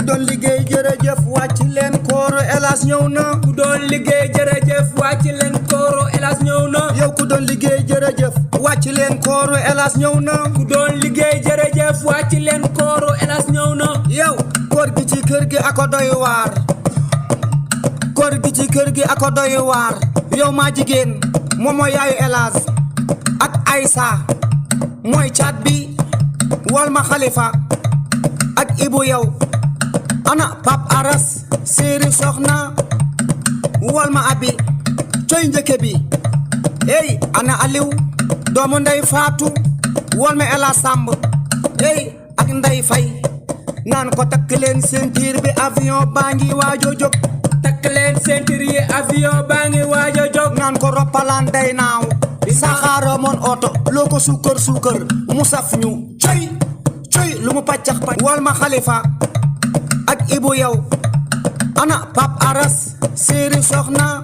doon liggéey jërëjëf wàcc leen kooro Elhadj ñëw na ku doon liggéey jërëjëf wàcc leen kooro Elhadj ñëw na yow ku doon liggéey jërëjëf wàcc leen kooro Elhadj ñëw na ku doon liggéey jërëjëf wàcc leen kooro Elhadj ñëw na yow góor gi ci kër gi ako doy waar góor gi ci kër gi ako doy waar yow maa jigéen moom mooy yaayu Elhadj ak Aïssa mooy caat bi wal ma Khalifa ak Ibou yow ana Pape Aras séeri soxna wal ma abi coy njëkke bi ey ana Aliou doomu ndey Fatou wal ma Ela Samb ey ak Ndey Fay naan ko takk leen ceinture bi avion baa ngi waajo jóg takk leen ceinture yi avion baa ngi waajo jóg naan ko roppalaan day naaw saxaara moon oto loo ko suukar suukar mu saf ñu coy coy lu mu paccax pacc wal ma Khalifa ak Ibou yow ana Pape Aras séeri soxna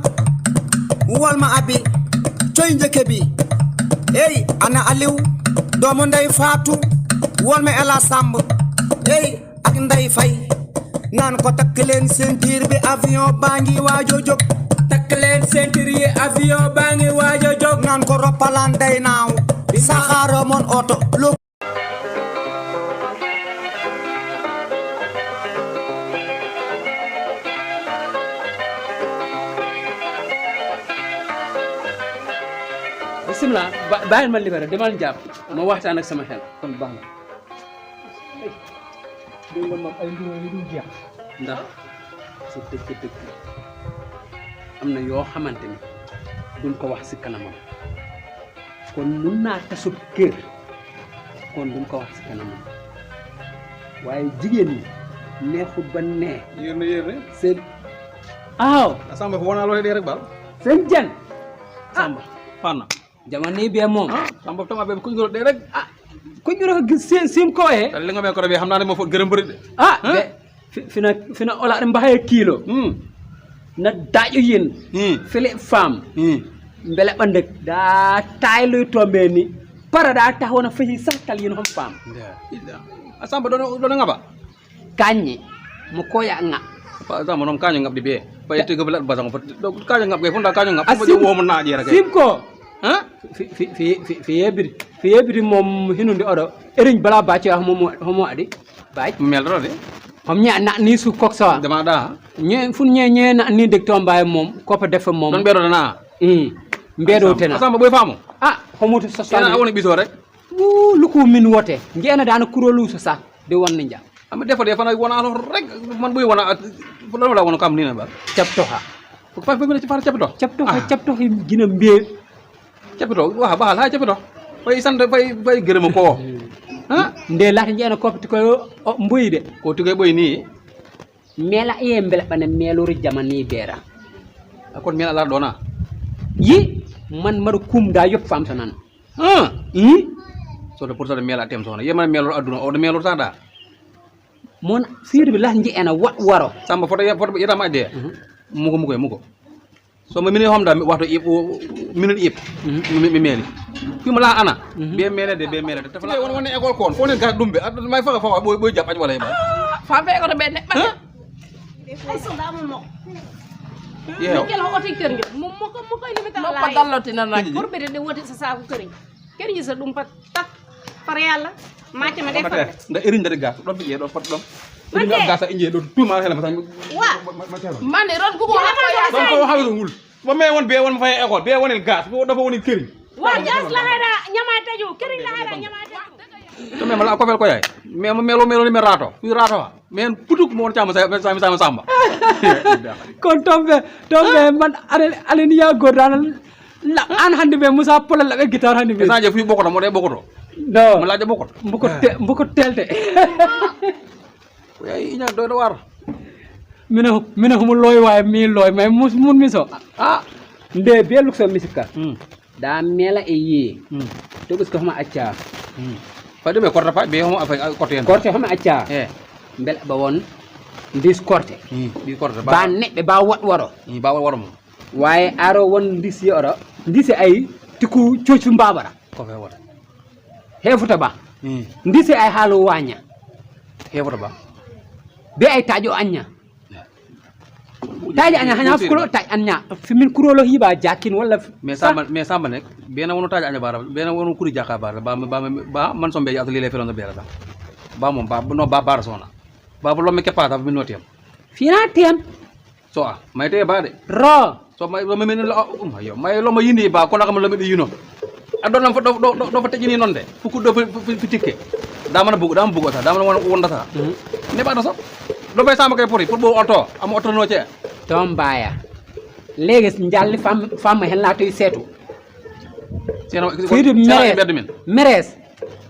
wal ma abi coy njëkke bi ey ana Aliou doomu ndey Fatou wal ma Ela Samb ey ak Ndey Fay naan ko takk leen ceinture bi avion baa ngi waajo jóg takk leen ceinture yi avion baa ngi waajo jóg naan ko roppalaan day naaw saxaara moon oto loo bismillah bàyyil ma libéré demal jàpp ma waxtaan ak sama xel kon baax na dégg nga moom ay mbir yu dul jeex ndax sa dëkk am na yoo xamante ni duñ ko wax si kanamam kon mun naa tasub kër kon duñ ko wax si kanamam waaye jigéen ñi neexut ba nee yéen seen aaw Samba fo wona lo de rek bal seen jan Samba fanna jamono yi bee moom Samba tama be ko ngoro de rek ko ñu ko gis sim ko e li nga me ko be xamna ne mo fo gërëm bëri de fina ola mbaxee kilo na daaju yin fili femme mbele ɓandek da tayloy tombe ni para da taxona fayi sankal yin hom femme Samba dono ngaba kañi mo koya nga pa Samba non kañu ngab di be pay te gobal ba sang do kañu ngab ge funda kañu ngab mo wo mo naaje rek sim ko fi yebiri mom hinundi odo eriñ bala bacci wax momo adi baaj mel do de hom nya na ni su kok sawa dama da ñe fun ñe na ni dek tombaay mom ko fa def mom don bedo na mbedo tena Samba boy famu homuto so sana awoni biso rek lu ko min wote ngeena dana kurolu so sa de won ni jam am defo de fana wona lo rek man boy wona fu la wona kam ni na ba capto ha ko fa be ci far capto gina mbe capito wa ba la capito fay sante fay gërem ko nde lati ngeena ko mbuy de ko tugay boy ni mela e mbele bana melori jamani bera kon mela la dona yi man mar kum da yop fam tanan so de pour ça de mela tem sona yema melor aduna o de melor sada mon sir bi la ngeena waro Samba foto yeta ma de mugo so ma mini homda waxto ip minute ip mi meli fi ma la ana be mele de te fa won école kon fo ne ga dumbe may fa boy japp aj wala ba fa fe ko be ne ay so da mo yew ngel ho oti kër ngi mo koy limita la ko dalloti na nak pour be de woti sa saaku kër ngi sa dum pat tak par yalla ma ci ma defal nda eriñ da gas do bi do fat dom eriñ da gas inje do tout ma xela ma man ron bu ko wax don ko waxal wul ba me won be won ma fay école be wonel gas bo dafa woni kër wa gas la xara ñama taju kër la xara ñama taju to me mala ko fel ko yaay me melo ni me rato fi rato men putuk mo chama Samba kon tombe man alen ya godana la an hande be Musa Pola la be guitar hande be saje fi bokoto mo de bokoto no mo laaje bokoto mbuko telte yaay ina do war mina humu loy way mi loy may mun mi so nde be luk so misika da mela e yi to gis ko ma acca fa de be korta fa be homo afay korte korte homo acca mbel ba won ndis korte di korte ba nebbe ba waro ba waro mo waye aro won ndisi oro ndisi ay tiku ciocu mbabara ko fe wata hefuta ba ndisi ay halu wanya hefuta ba be ay tajo anya taji anya hanya fukulo taj anya fimin kurolo hiba jakin wala mais samba nek bena wono taji anya bara bena wono kuri jaka bara ba man sombe ya ateli le felon bera ba mom ba no ba bara sona ba lo me kepata min notiam fina tem so may te ba de ro so may lo me men lo yo may lo ma yindi ba ko nakam lo me di yuno adon fa do fa tejini non de fuku do fi tikke da mana bugo ta da mana wonda ta ne ba do so do bay sama kay pour bo auto am auto no ci tom baya legis njalli fam hen la toy setu fidu meres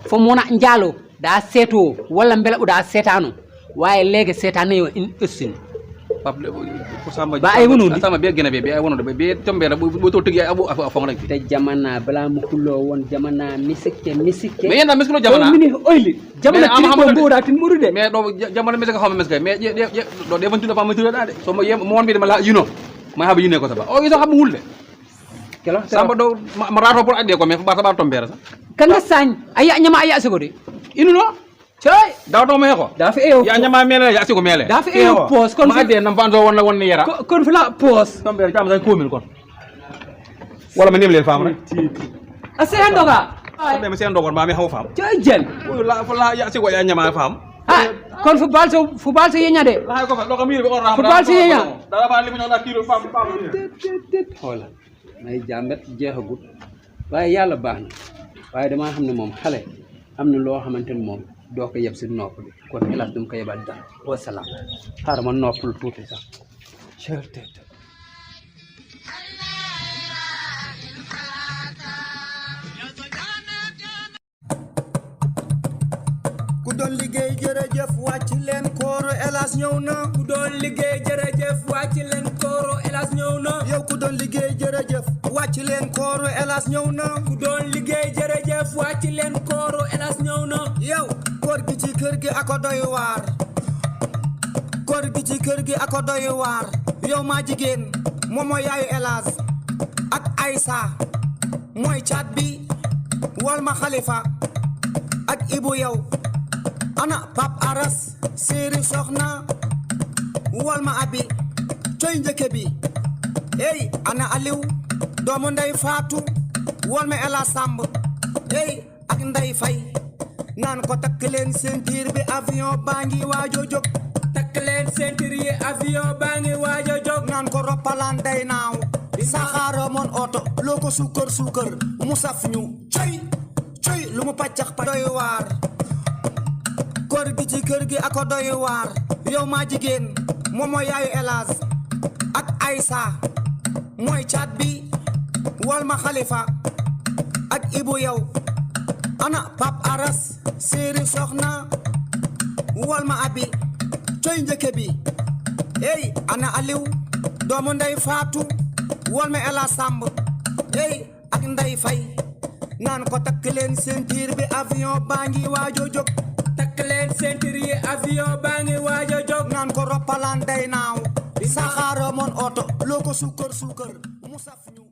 fo mona njalo da seto wala mbela da setanu waye lege setane yo in ussin ko samba ba ay wonu sama be gene be ay wonu be tombe bo to tigi abu afon rek te jamana bala mu kullo won jamana misike mais yenda miskilo jamana mini oyli jamana ci ko ngoda tin murude mais do jamana misike xawma misike mais do de bantu dafa ma tudo da de so mo won bi dama la yuno ma haba yune ko saba o iso xam wulde kelo samba do ma rato pour adde ko mais ba saba tombere sa kanga sañ aya nyama aya segode inuno chay daw do me ko da fi ew ya nyama mele ya siko mele da fi ew pos kon ma adde nam fando won ni yara kon fala pos tombere tam say komil kon wala ma nemle fam rek ase handoga be ma sen dogon ma mi haw fam chay jel la fala ya siko ya nyama fam kon fu balso yenya de la ko fa do ko mi be on ram fu balso yenya dara ba limi na kilo fam xola may jamet jeexagut waye yalla baxna waye dama xamne mom xalé amna lo xamantene mom do ko yeb ci nopp bi kon elas dum ko yebal dal wa salam xara ma noppul tuuti sax cherté ku doon liggéey jërëjëf wàcc leen kooro elas ñëw na ku doon liggéey jërëjëf wàcc leen kooro elas ñëw na yow ku doon liggéey jërëjëf wàcc leen kooro elas ñëw na ku doon liggéey jërëjëf wàcc leen kooro elas ñëw na yow koor gi ci kër gi ako doy waar koor gi ci kër gi ako doy waar yow maa jigéen moom mooy yaayu elas ak Aïssa mooy caat bi wal ma Khalifa ak Ibu yow ana pap aras séeri soxna wal ma abi coy njëkke bi ey ana aliw doomu ndey faatu wal ma ela samb ey ak ndey fay naan ko takk leen ceinture bi avion baa ngi waajo jóg takk leen ceinture yi avion baa ngi waajo jóg naan ko roppalaan day naaw saxaara moon oto loo ko suukar mu saf ñu coy lu mu paccax pa doy waar koor gi ci kër gi ako doy waar yow maa jigéen moom mooy yaayu Elas ak Aïssa mooy caat bi wal ma Khalifa ak Ibu yow ana pap aras séeri soxna wal ma abi coy njëkke bi ey ana aliw doomu ndey faatu wal ma Elas Samb ey ak ndey fay naan ko takk leen ceinture bi avion baa ngi waajo jóg takk leen ceinture yi avion baa ngi waajo jóg naan ko roppalaan day naaw saxaara moon oto loo ko suukar mu saf ñu